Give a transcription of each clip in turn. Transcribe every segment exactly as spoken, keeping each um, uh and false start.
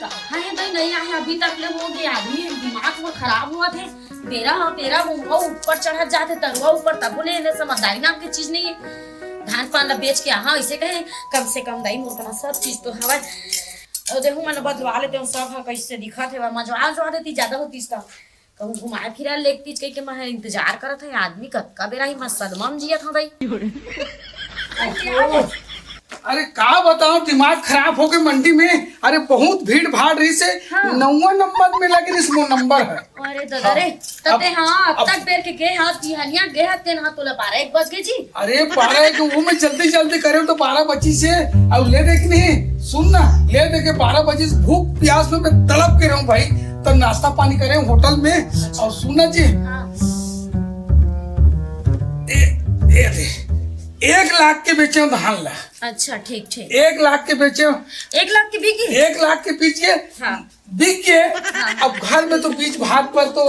कहाँ हे दई, नहीं आए अभी तक ले। हो गे आदमी, दिमाग मोर खराब होवत हे। बेरा ह, बेरा वो ऊपर चढ़त जात हे, तरुआ ऊपर, तबो ले एने समझदारी नाम के चीज नहीं हे। धान पान ला बेच के आहा, ऐसे कहे, कम से कम दई मोर कना सब चीज तो हवय। अउ देहू मन बदलवा लेते हो सब ह, कैसे दिखत हे, मजवा उजवा देती, ज्यादा होतीस त। कहूँ घुमाए फिराए लेगतीस कहिके मैं इंतजार करत हँव। आदमी कतका बेरा ही मैं सदमा म जियत हँव दई। अरे का बताओ, दिमाग खराब हो गए मंडी में। अरे बहुत भीड़ भाड़ रही से, हाँ। नौवा नंबर में लगे रही, वो नंबर है। अरे दादा हाँ, रे, तते अब, हाँ, अब अब तक बेर के गे हाँ, बिहनिया गे हाँ, तेन हाँ तोला बारह एक बज गए जी। अरे बारह एक, वो मैं जल्दी जल्दी करे तो बारह बजी से। अब ले देख नहीं, सुन ना, ले दे के बारह बजे से भूख प्यास में मैं तड़प के रहूं भाई। तो नाश्ता पानी करे होटल में। और सुन ना जी, हाँ। ए, ए दे, एक लाख के बेचे हो धान ला। अच्छा, ठीक, ठीक। एक लाख के बेचे हो। एक लाख के बिकी? एक लाख के बीच के हाँ। बिक गे। हाँ। अब घर में तो बीज भात पर तो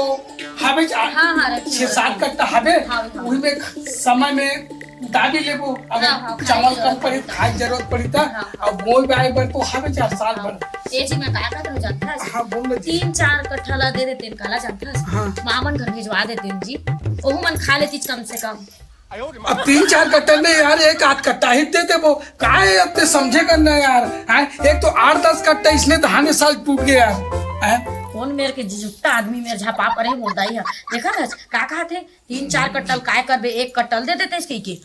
हावे ज-, हाँ, हाँ, रखे छह हुए सात हैं। कट्टा हावे, हाँ, हाँ। वही में समय में उठा भी लेबो। अगर हाँ, हाँ, खाए चावल की कम जरूरत पड़ी, पड़ी। खाए की जरूरत पड़ी त, हाँ, हाँ। अब बोई बाई बर तो हावे चार साल हाँ। भर। ए जी, मैं का कहत रहूं जानथस? हाँ, बोल ना जी। तीन चार कट्ठा ला दे देते, काला जानथस? हाँ। मामन घर भिजवा देते जी, ओहू मन खा लेतीस कम से कम। अब तीन चार कट्टा नहीं यार, एक आध कट्टा ही दे देबो। काय अब ते समझे करना यार, हैं? एक तो आठ दस कट्टा इसने धान साल टूट गया, हैं? कौन मेर के जुट्टा आदमी मेर झपा परे मोर दाई ह। देखा था का कहा थे, तीन चार कट्टा ल काय करबे, एक कट्टा ल दे देते इसके के।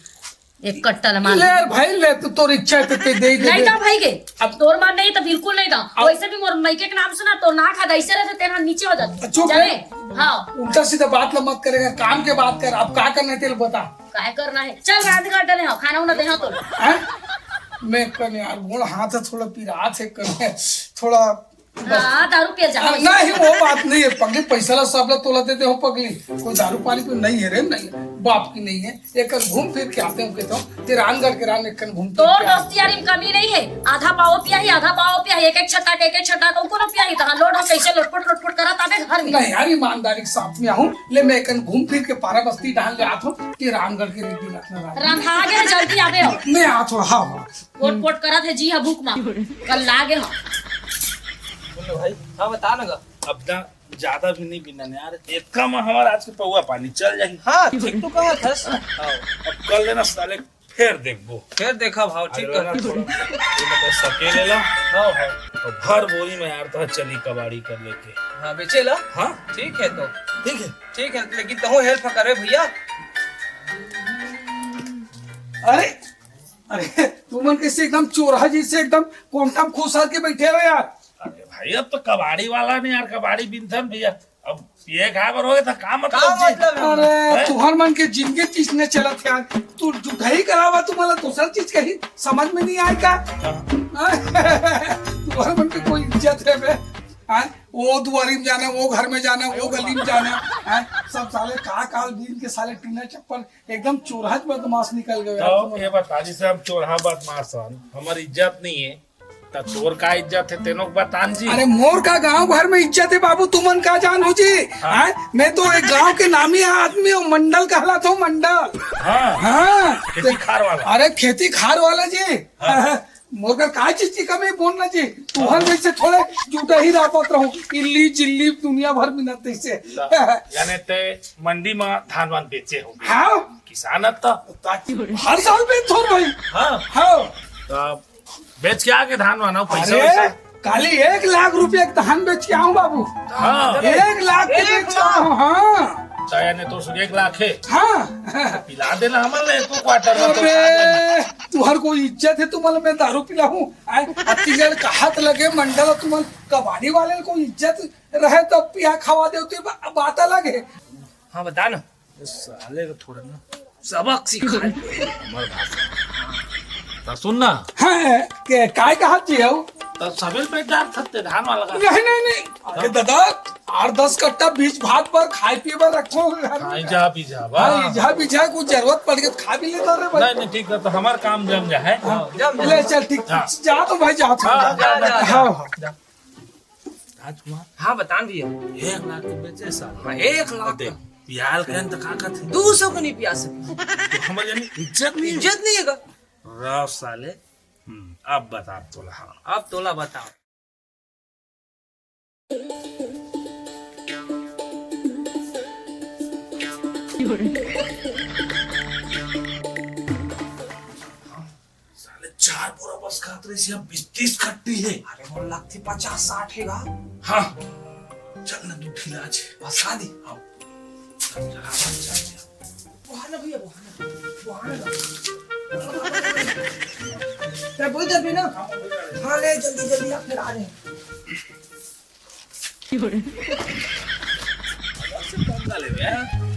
एक कट्टा ल मान ले यार भाई, ले तू तोर इच्छा है तो ते दे ही दे नहीं दे। तो भाई के, अब तोर मान नहीं तो बिल्कुल नहीं तो। अब वैसे भी मोर मायके के नाम सुना, तोर नाक हा ऐसे रहते, तेरा नीचे हो जाते। चुप जाने? है। हाँ। उल्टा सीधा बात ल मत करेगा, काम के बात कर। अब का करना है तेरे बता। काय करना है? चल रांध कर डले हो, खाना उना दे हो तो। हैं? मैं कन यार गोड़ हाथ है थोड़ा पिरात है कन, थोड़ा हाँ, दारू पियल जा। अरे नहीं, वो बात नहीं है पगली, पैसा ला सब ला तोला देते हो पगली, कोई दारू पानी तो नहीं है रे, नहीं, बाप की नहीं है। एक बार घूम फिर के आते हो, कहता हूँ, ते रानगढ़ के रान एक कन घूम फिर तो के आ। दोस्ती यारी में कमी नहीं है, आधा पाव पिया ही, आधा पाव पिया ही, एक एक छटाक, एक एक छटाक, उनको ना पिया ही, तो हाँ, लोट हो कैसे लोटपोट लोटपोट करा ताबे घर में। नहीं यार, ईमानदारी के साथ में आऊँ, ले मैं एक कन घूम फिर के पारा बस्ती डाल ले आत हूँ, ते रानगढ़ के रेडी रखना रात में। रंधा आगे है, जल्दी आबे हो। मैं आत हूँ, हाँ, हाँ। पोट पोट करत है जी हा भूख मा। कल लागे हा। बोलो भाई। हाँ, बता ना गा। अब ना ज्यादा भी नहीं पीना यार, इतना में हमारा आज के पौवा पानी चल जाही। हाँ, ठीक तो कहा थस। हाँ, अब कल लेना साले फेर देखबो। फेर देखा भाव, ठीक अरे कर। ना थोड़ा, ये मतलब सकेले ला। हाँ, हाँ। और भर बोरी में यार तो चली कबाड़ी कर लेके। हाँ, बेचे ला। हाँ। ठीक है तो। ठीक है। ठीक है, लेकिन तहु help करे भैया। अरे, अरे, तुमन कैसे एकदम चोरहा जैसे एकदम कोंटा में खुसर के बैठे हो यार? अरे भाई, अब तो कबाड़ी वाला नहीं यार, कबाड़ी बिनथन भैया। अब पिए खाए बर होगे तो का मतलब का जी? मतलब है? अरे, हैं? तुहर मन के जिंदगी किसने चलत यार? तू जुठाई करावा, तुम्हारा दूसरा चीज कहीं समझ में नहीं आए का? हाँ। तुहर मन के कोई इज्जत है बे? हैं? वो दुआरी में जाना, वो घर में जाना, वो गली में जाना, हैं? सब साले का काल बीन के साले टीना चप्पल एकदम चोरहा बदमाश निकल गए यार तो तुम। ये बता, जैसे हम चोरहा बदमाश हन, हमारी इज्जत नहीं है, त तोर का इज्जत है, तेनो के बतान जी। अरे मोर का गांव भर में इज्जत है बाबू, तुमन का जान हो जी? हाँ। हैं? मैं तो एक गांव के नामी आदमी हूँ, मंडल कहलात हूँ, मंडल। हाँ। हाँ। खेती खार वाला। अरे खेती खार वाला जी। हाँ। मोर कर काय चीज की कमी बोलना जी? तुहर जैसे थोड़े जुटा ही रापत रहूं, इल्ली जिल्ली दुनिया भर मिलत तैसे। यानी ते मंडी में धान वान बेचे हो? हाँ। किसान अब तो। ताकि हर साल बेच थोर भाई। हाँ। हाँ। तो बेच के आके धान वान पैसा अरे, वैसा? काली एक लाख रुपया के धान बेच के आऊं बाबू। हाँ। एक लाख के एक बेच के लाख? आऊं, हाँ। तो यानी तो सुन एक लाख है। हाँ। पिला देना हमारे एक क्वार्टर में तो खा लेना। अबे, तुहर कोई इज्जत है, तुम्हारे मैं दारू पिलाऊं? आए, अतिगढ़ का हाथ लगे मंडल, तुम्हारे कबाड़ी वाले को इज्जत रहे तो पिया खवा दे, तो बा-, बात अलग है। हाँ, बता ना। इस साले को थोड़ा ना सबक सिखा दे, हमारे भाषा में। तो सुन ना। हाँ, के, काय का हाथ जी है वो? तो सवेल पे डाल सकते धान वाला का। नहीं, नहीं, नहीं। अरे दादा, आठ दस कट्टा बीज भात पर खाए पिए पर रखो घर में। खाई जा पी जा, हाँ, वाह। इजा भी जा, कुछ जरूरत पड़ गई तो खा भी लेता रे भाई। नहीं, नहीं, ठीक है, तो हमारा काम जम गया है। हाँ, जम ले गया। चल, ठीक, हाँ। जा तो भाई, जा तो। हाँ, जा, जा, जा। हाँ, हाँ। राजकुमार। हाँ, बतान भैया। एक लाख के बेचे साल। हाँ, एक लाख देख, का। पियाल कहन तो का कहत है? दो सौ को नहीं पिया सके। तो हमारे यानी इज्जत नहीं है। इज्जत नहीं है का? रहो साले। हम्म, अब बता तोला। हाँ, अब तोला बताओ। साले चार बोरा बस खात रहिस, अब बीस तीस खट्टी हे। अरे, मोर लगथे पचास साठ हे गा। हाँ, चल ना, दू ठिला आज। बस खा दी। हाँ। चल, चल, हाँ, चल, चल। वहाँ ना भैया, वहाँ ना, वहाँ ना। तें बोल दे ना। हाँ, ले, जल्दी, जल्दी, आप फिर आ रहे हैं।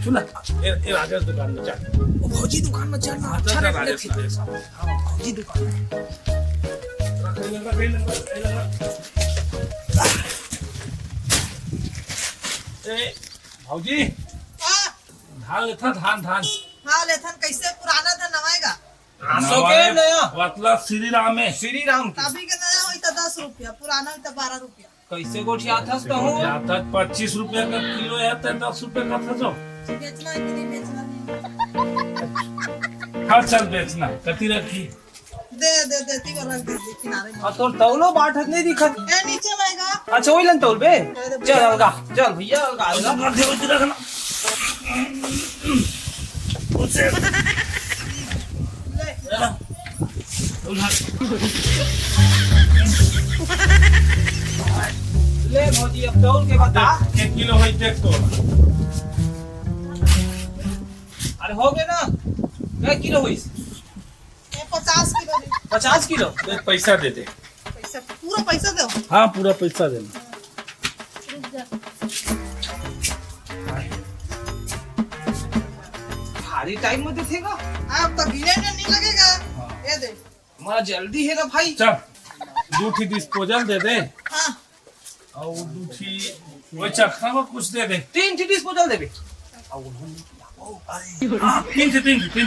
सुन ना, ए, ए, राजेश दुकान में चल। ओ, भौजी दुकान में चल ना, अच्छा चल, रेट राजेश, लेते। राजेश। हाँ, भौजी दुकान में। ए, भौजी, हाँ। धान लेथा, धान, धान। हाँ, लेथन, कैसे पुराना धान नवाएगा? आसो के नवा नया? मतलब श्री राम है। श्री राम के। अभी के नया होई त दस रुपया, पुराना होई त बारह रुपया। कैसे गोठियाथस कहूँ? जाता पच्चीस रुपया का किलो है, तो दस रुपया का था जो। बेचना है कि नहीं बेचना, नहीं। हाँ, चल बेचना, कति रखी? दे, दे, दे, ती रख दे, दे किनारे में। हाँ, तोर तौलो बाटत नहीं दिखत। ए, नीचे रहेगा। अच्छा, वही लन तौल बे। दे, दे, चल, भैया। अलगा, चल भैया, अलगा, अलगा। उधर रख दे, उधर रखना। उसे ले। ले भौजी, अब तौल के बता। एक किलो होई, देख तो। अरे हो गए ना, कै किलो होइस? ये पचास किलो दे। पचास किलो? दे, पैसा दे दे। पैसा, पूरा पैसा दो। हाँ, पूरा पैसा देना। रुक जा। भारी टाइम में देखेगा। आप तो गिने में नहीं लगेगा। हाँ। ये दे। हमारा जल्दी है ना भाई। चल, दू ठी डिस्पोजल दे दे। हाँ। और दू ठी वही चखना में कुछ दे दे। तीन ठी डिस्पोजल देबे। हाँ, तीन ठी, तीन ठी, तीन ठी। तीन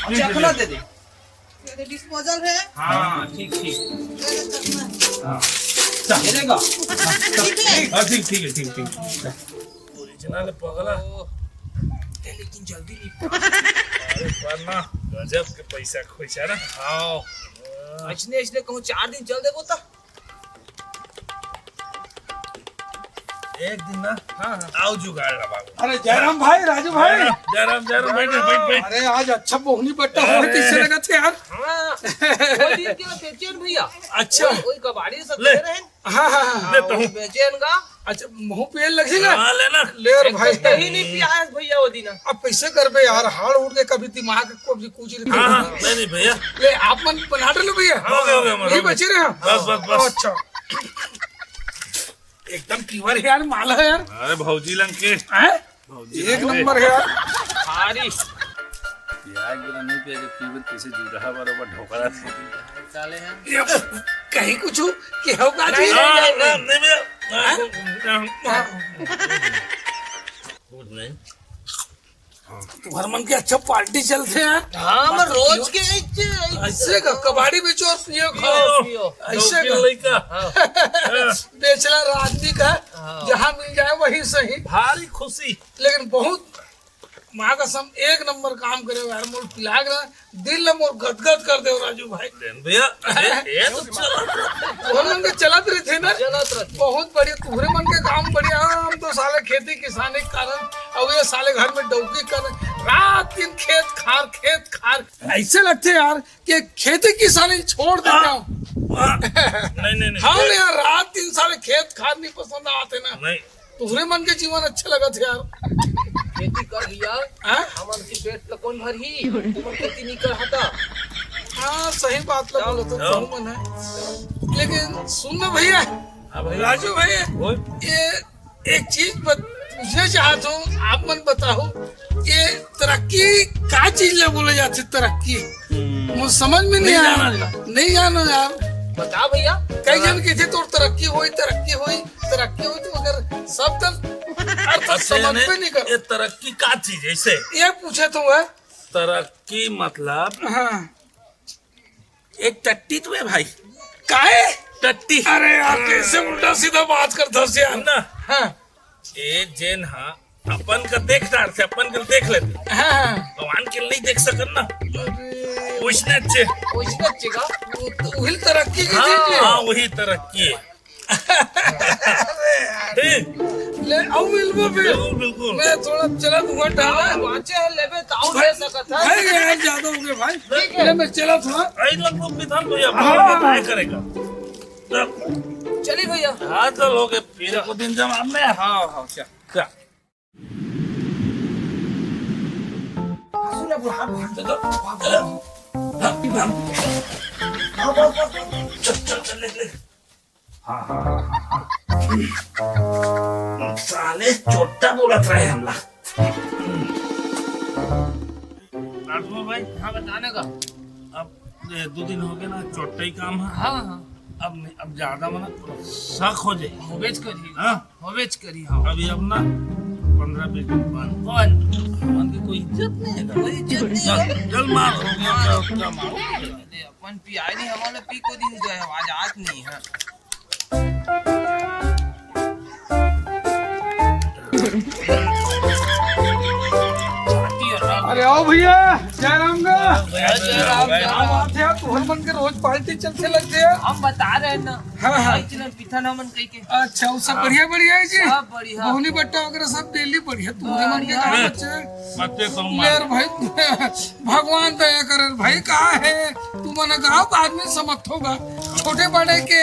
ठी चखना दे। दे दे। ये तो डिस्पोजल है। हाँ, ठीक, ठीक। ये तो चखना है। हाँ। चल। ये देगा। ठीक है। हाँ, ठीक, ठीक है, ठीक, ठीक। ओरिजिनल है पगला। ए, लेकिन जल्दी निपटा। अरे, पर ना, गजब के पैसा खोइस है ना। हाँ। अइसने, अइसने कहूँ चार दिन चल देबो त। एक दिन ना, हाँ, हाँ। आओ जुगाड़ ला बाबू। अरे, जयराम भाई, राजू भाई। जयराम, जयराम, बैठ, बैठ, बैठ। अरे, आज अच्छा बोहनी बट्टा हो, अरे। किससे लगा थे यार? हाँ, वो दिन के बेचेन भैया। अच्छा। वही, वही कबाड़ी सब ले। दे रहे हैं। हाँ, हाँ, हाँ। देता हूँ। वो बेचेन का। अच्छा, मुँह पे लगेगा? हाँ, लेना। ले रे एक भाई। तो दही नहीं पिया है भैया वो दिन। अब कैसे करबे यार, हाड़ उठ के कभी दिमाग को भी कुछ नहीं हाँ, हाँ, करता। नहीं, नहीं भैया। ले, आप मन बना लो भैया। हो गया, हो गया, हमारा यही हो गया। बचे रहे हम। बस, बस, बस। अच्छा। एकदम pure है यार, माल है यार। अरे भौजी लंग के। हैं? भौजी एक लंग के। नंबर है यार। भारी। प्याज बिना नहीं पिया के पीबे, कैसे जुड़हा बरोबर ढोकरा से। साले हैं। ये कहीं कुछ हो, कि हो का जी? नहीं, नहीं, नहीं, नहीं, नहीं, नहीं। हाँ? कुछ नहीं। तुम्हर मन के अच्छा पार्टी चलथे यार। हाँ, मैं रोज के एक, एक ऐसे का कबाड़ी बेचो और पियो खाओ। पियो, पियो। ऐसे का। लड़का। हाँ। बेचला आदमी का, हाँ। जहाँ मिल जाए वही सही। भारी खुशी। लेकिन बहुत माँ कसम एक नंबर काम करे हो यार, मोर पिलाग ना दिल ले मोर गदगद कर दे हो राजू भाई। लेन भैया, ये, ये तो चलत रहिथे। तुहर मन के चलत रहिथे ना? चलत रहिथे। बहुत बढ़िया, तुहरे मन के काम बढ़िया। हम तो साले खेती किसानी के कारण, अब ये साले घर में डौकी कर, रात दिन खेत खार, खेत खार। ऐसे लगथे यार कि खेती किसानी छोड़ देता हूँ। हाँ, नहीं, नहीं, नहीं। हाँ यार, रात दिन साले खेत खार नहीं पसंद आते ना। नहीं। तुहरे मन के जीवन अच्छा लगत हे यार। खेती कर भैया, हाँ? हमन के पेट ल कौन भरही? तुमन खेती नहीं कर हता। हाँ, सही बात ला बोलत हो, हाँ। कहूँ मन है। लेकिन सुन ना भैया, हाँ भैया। राजू भाई, बोल। ये एक चीज बत-, पूछना चाहत हूँ, आप मन बताओ, ये तरक्की का चीज ला बोले जाथे तरक्की? हम्म। मुझे समझ में नहीं नहीं आया। जाना यार। नहीं जाना यार। बता भैया। कई जन कहिथे तोर तरक्की होई, तरक्की होई, तरक्की होई, तो मगर सब तन अर्थ अच्छा, समझ यानी में नहीं कर। ये तरक्की का चीज है इसे? ये पूछे तो है। तरक्की मतलब हाँ। एक टट्टी तो है भाई। काहे? टट्टी। अरे यार, कैसे उल्टा सीधा बात करता है यार। ना। हाँ। ए जेन हा अपन का देख डार से अपन का देख लेते। हाँ, हाँ। भगवान के नहीं देख सकत ना। अरे। वैसने अच्छे। वैसने अच्छे का? वो तो वही तरक्की की हाँ, चीज है। हाँ, वही तरक्की है। अरे ठीक। ले, अउ मिलबो फिर। बिल्कुल, बिल्कुल। मैं थोड़ा चला दूंगा, टाला। बाचे है, लेबे त अउ ले सकत है। भाई, यार, ज्यादा हो गए, भाई। ठीक है। ले, मैं चला थोड़ा। आई लगभग मिथान भैया, हाँ। बाय करेगा। चल। चली भैया। हाँ, चल, हो गए। फिर को दिन जब हमने, हाँ, हाँ, चल। चल। सुन ना, बुढ़ा, बुढ़ा। चल, चल। चल, चल, चल, ले, ले। हाँ, हाँ, हाँ, हाँ, हाँ। साले चोट्टा बोलत रहे हमला। राजकुमार भाई, हाँ, बताने का। अब ये दो दिन हो गए ना, चोट्टा ही काम है। हाँ, हाँ। अब नहीं, अब ज्यादा मना शक हो जाए। होबेच करी। हाँ? होबेच करी, हाँ। अभी अब ना पंद्रह बीस दिन बंद। बंद। बंद की कोई इज्जत नहीं है। कोई इज्जत नहीं है। चल, चल मार, हो गया, क्या, क्या मार? अरे, अपन पियाई नहीं, हमारे पी को दिन गए, आज, आज नहीं है। अरे आओ भैया, जय राम का। जय राम, जय राम। क्या बात है यार, तुहर मन के रोज पार्टी चलते लगते हैं। हम बता रहे हैं ना, हाँ, हाँ। भाई चलन पिथन हमन कह के। अच्छा, वो सब हाँ। बढ़िया, बढ़िया है जी। सब बढ़िया। बोहनी बट्टा वगैरह सब डेली बढ़िया। तुहरे मन के बढ़िया। काम अच्छा है। मत तो ले मार। यार भाई, भगवान दया करे भाई, का है, तुमन गाँव का आदमी समझ होगा, छोटे बड़े के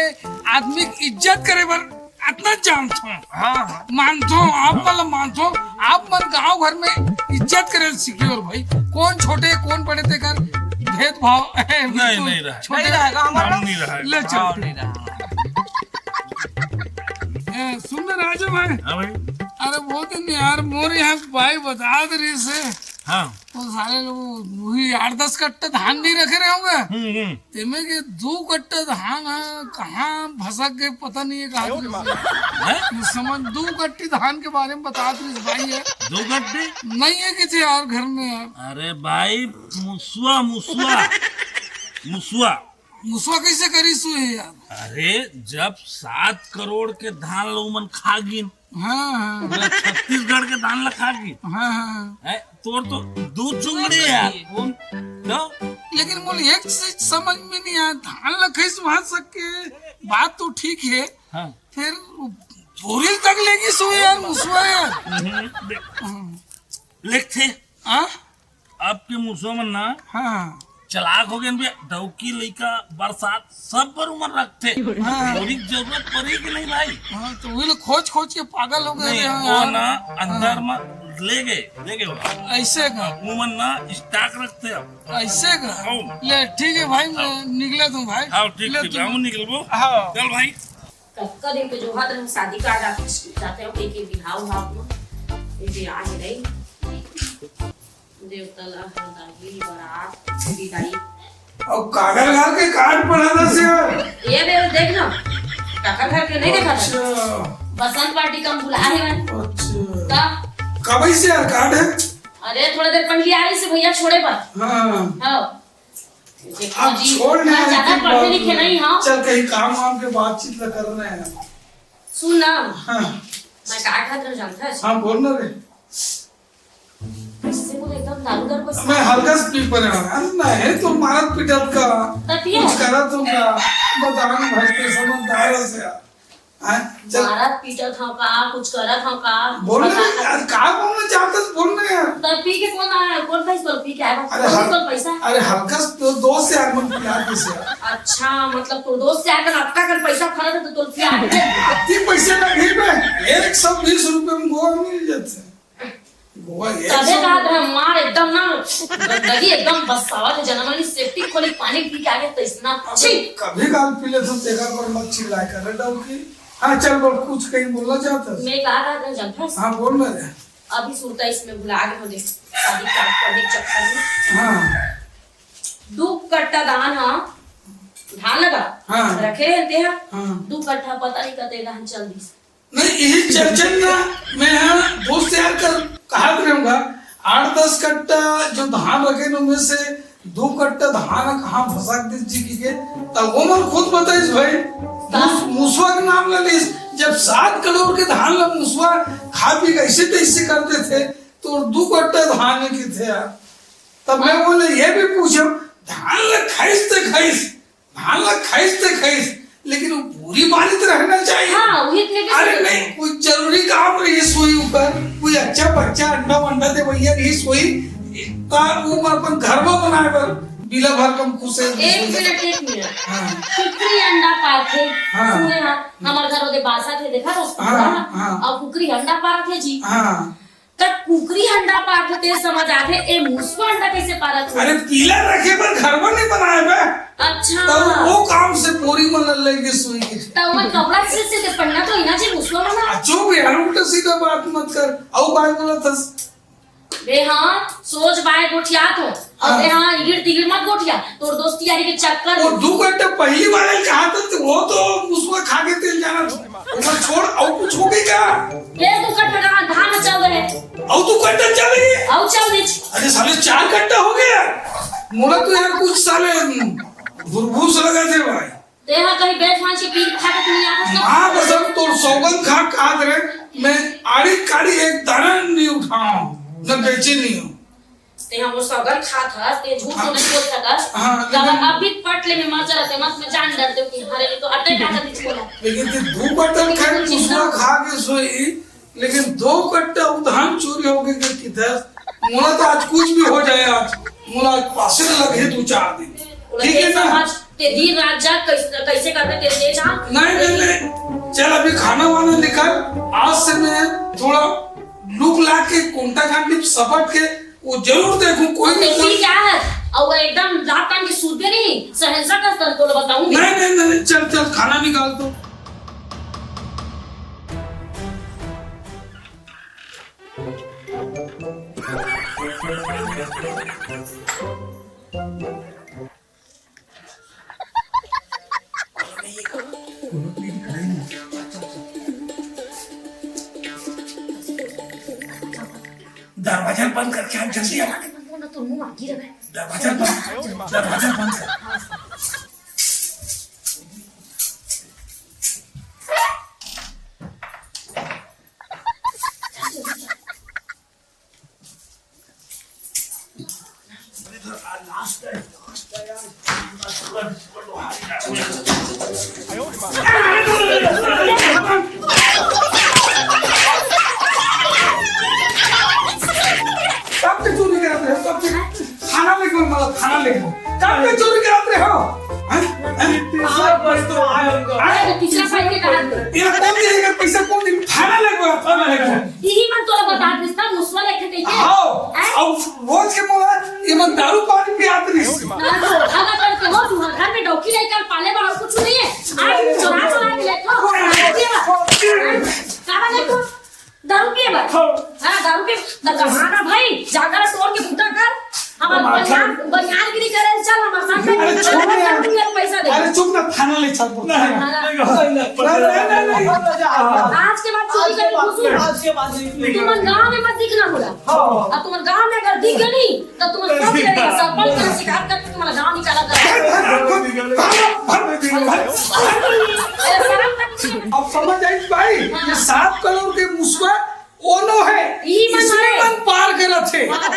आदमी के इज्जत करे बर अतना जानथो, हाँ, हाँ। मानथो, आप मन ला मानथो, आप मन गांव घर में इज्जत करे सीखियो भाई। कौन छोटे, कौन बड़े तेकर भेदभाव है, नहीं, बिल्कुल नहीं रहा। छोटे नहीं रहेगा हमारा। हम नहीं रहा। ले चल। हाँ, नहीं रहा। ए, सुन ना राजू भाई। हाँ भाई। अरे वो दिन यार मोर यहाँ भाई बता दे रही से। हाँ। वो साले लोग वही आठ दस कट्टे धान नहीं रखे रहे होंगे। हम्म, हम्म। तेमे के दू कट्टा धान है, कहाँ भसक गए पता नहीं है, कहाँ से। हैं? ये समझ, दू कट्टी धान के बारे में बता रही भाई है। दू कट्टी? नहीं है किसी और घर में यार। अरे भाई, मुसुआ, मुसुआ, मुसुआ। मुसुआ कैसे करी सु है यार? अरे, जब सात करोड़ के धान लोग मन खा गिन, हाँ, हाँ। पूरा छत्तीसगढ़ के धान ला खा गिन। हाँ, हाँ। है, तोर तो दू चुंगड़ी है यार। कौन? क्यों? लेकिन मोला एक चीज समझ में नहीं आया, धान ला खाइस भात सके, बात तो ठीक है। हाँ। फिर बोरी तक लेगी सो यार, मुसुआ यार। हम्म, देख। हम्म। लिखते। हाँ? अब के मुसुआ मन ना हाँ। चलाक हो गए भैया, डौकी लइका बरसात सब बर उमन रखते। हाँ। बोरी के जरूरत पड़ी कि नहीं भाई? हाँ, तो वही लोग खोज खोज के पागल हो गए नहीं, रे, वो हाँ। ना अंदर हाँ। में ले गए, ले गए वो। ऐसे का? उमन ना स्टॉक रखते अब। ऐसे का? हाँ। ले ठीक है भाई, मैं निकला तू भाई। हाँ, ठीक, ले ठीक, तू। हम निकलबो। हाँ। चल भाई। कतका दिन के जोहत रहे शादी कार्ड जाते हो, के, के बिहाव उहाव में। ये जे आ ही रही। देवता ला हरदाई, बारात, विदाई। अब कागल घर के कार्ड पढ़ा था से। ये दे, देख ना। काका घर के नहीं देखा था? अच्छा। बसंत पार्टी कम बुला रहे हैं। अच्छा। का? कब से यार कार्ड है? अरे, थोड़ा देर पहले आ रही से भैया छोड़े पर। हाँ। हाँ। देखो अब जी, छोड़ ना, ज्यादा पढ़े लिखे नहीं, हाँ। चल, कहीं काम वाम के बातचीत ला कर रहे हैं। सुन ना, हाँ। मैं का कहत रहे जानता है? हाँ, बोल ना रे। इससे बोले एकदम दारू दर बस। मैं हल्का से पी परे हूँ। अरे नहीं, तो मारत पीटत का, तब ये कुछ करत हो का, बताओ ना भाई, के समझदार है से यार। हाँ, चल। मारत पीटत हो का, कुछ करत हो का, बोल ना बता। यार, का बोलना चाहता है, बोल ना यार। तब पी के कौन आया? कौन पैसा तोर पी के आया? अरे कौन हल-, तोर पैसा? अरे हल्का से तो दोस्त यार मन पिला दे से यार। अच्छा, मतलब तोर दोस्त यार का अतका कर पैसा खर्च है तो तोर पिया है? अति पैसे ना घर में एक सौ बीस रुपए में गोवा मिल जाते हैं। गोवा एक तबे सौ कहा था, मार एकदम ना, गंदगी एकदम बसावत है, जनमनी सेप्टिक खोली पानी पी के आगे तो इतना अब छी। कभी काल पी ले तो तेरा पर मत चिल्लाए कर रे डौकी। हाँ, चल बोल, कुछ कहीं बोलना चाहता है? मैं कहा था, जानता है? हाँ, बोल ना रे। अभी सुरता इसमें भुला गए मुझे, शादी कार्ड पढ़ने के चक्कर में। हाँ। दू कट्टा धान, हाँ, धान लगा, हाँ। रखे रहते हैं, हाँ। दू कट्टा पता नहीं कते धान चल दी। नहीं, यही चर्चा ना, मैं हाँ दोस्त यार कर कहा रहूंगा, आठ दस कट्टा जो धान रखे न, उनमें से दो कट्टा धान कहाँ भसक दिस जी की के, तब वो मन खुद बताइस भाई, का? मुस-, मुसवा के नाम ले लिस, जब सात करोड़ के धान ला मुसवा खा पी के ऐसे तैसे कर देते, तो दो कट्टा धान ही की थे यार। तब मैं बोले, ये भी पूछो, धान ला खाइस ते खाइस, धान ला खाइस ते खाइस, लेकिन वो पूरी बारी तो रहना चाहिए। हाँ, वही अरे नहीं, कोई जरूरी काम रहिस होही ओकर, कोई अच्छा बच्चा अंडा वंडा देवइया रहिस होही, त वो अपन घर में बनाए बर बिला भर कम खुश है। एक मिनट, एक मिनट। हाँ। कुकरी अंडा पारथे। हाँ। सुने हाँ, हमर घर ओदे बासा थे, देखा था उसको? हाँ, हाँ। और कुकरी अंडा पारथे जी। हाँ। त कुकरी अंडा पारथे ते समझ आथे, ए मुसवा अंडा कैसे पारत हो? अरे, पीला रखे बर घर में नहीं बनाए बे। अच्छा। तब वो काम से बोरी मन लेके सोई के। त ओमन कपड़ा से, से ते पहनना तो इना जे मुसवा मन। आ, चुप यार, उल्टा सीधा बात मत कर। अउ काय बोलत हस? बे हाँ, सोच बाय गोठियात हो। अउ हाँ। बे हाँ, इगिड़ तिगिड़ मत गोठिया। तोर दोस्ती यारी के चक्कर वो में। दू घंटे पहली बार कहा था तो वो तो मुसवा खा के तेल जाना था। वो छोड़, अउ कुछ हो गई क्या? ये दू कट्टा धान चल रहे। अउ दू कट्टा चल रही है? अउ चल रही। अरे साले, चार कट्टा हो गया। मोला तो यार कुछ साले भुरभुस लगा थे भाई। तेहा कहीं बेच मांस के पीस खा के नहीं आता। माँ कसम, तोर सौगंध खा के कहा रे, मैं आड़ी काड़ी एक दाना नहीं उठाऊं, न बेचे नहीं हूँ। तेहा वो सौगंध खात हस, ते झूठ तो नहीं बोल सकस। हाँ, काबर लेकिन अभी पट ले में मर जरा, ते मत में जान डरते हो कि हरे तो अड्डे का नहीं छोड़ा। लेकिन ते दू कट्टा खाए, दूसरा खा के सोई, लेकिन दो कट्टा उधान चोरी हो गई कि दस। मोला तो आज कुछ भी हो जाए, आज मोला आज पासे लगे दू चार दिन, ठीक है ना? समझ, ते दिन रात जाग कैसे, कैसे करबे, ते दे जा। नहीं, नहीं, नहीं, चल अभी खाना वाना निकाल। आज से मैं थोड़ा लुक ला के, कोंटा काट के, सपट के वो जरूर देखूं, कोई तो ना कोई। क्या है? और वो एकदम लात कान के सूत भी नहीं, शहंशाह का स्तर तो बताऊंगी। नहीं, नहीं, नहीं, चल, चल, खाना निकाल तो। दरवाजा बंद करके आ, जल्दी आ। दरवाजा बंद, दरवाजा बंद कर। कब से चोरी करत रहे हो? कब से? थाना लेके आओ, मतलब, थाना लेके आओ। कब से चोरी करत रहे हो? हैं? हैं? तीसरा बस तो आए होंगे। हैं? अरे, तीसरा साल के कहा थे? ये कौन देगा पैसा? कौन देगा? थाना लेके आओ, थाना लेके आओ। यही मन तोला बता देता, मुसवा लेके गई है। हाँ, हैं? अब रोज के मोला ये मन दारू पानी पियात रही। ना तो, अब करके हो, तुम्हारे घर में डौकी लेकर पाले बाहर कुछ नहीं है। आज चोरा चोरा के लेते हो। कहाँ लेते हो? दारू पिए बर? हाँ। हाँ, दारू पिए। त कहाँ ना भाई, जाकर तोड़ के बूता कर। हमार बनियान, बनियानगिरी करे, चल हमार साथ में। अरे, छोड़ ना। दारू पिए, पैसा दे। अरे, चुप ना, थाना ले चल, बोल। नहीं, थाना। नहीं, नहीं, नहीं, नहीं। आज के बाद चोरी करे घुसू। आज के बाद नहीं। तुमन गाँव में मत दिखना बोला। हाँ। अब तुमन गाँव में अगर दिख गए नहीं, तो तुमन सब जगह सरपंच से शिकायत करके तुम्हारा गाँव निकाला जाएगा। भाग, भाग, भाग, भाग, भाग, भाग। अरे, शर्म तक नहीं है। अब समझ आई भाई, हाँ। ये सात करोड़ के मुसवा ओनो है, ई मन इसमें है। मन पार करत है। हाँ।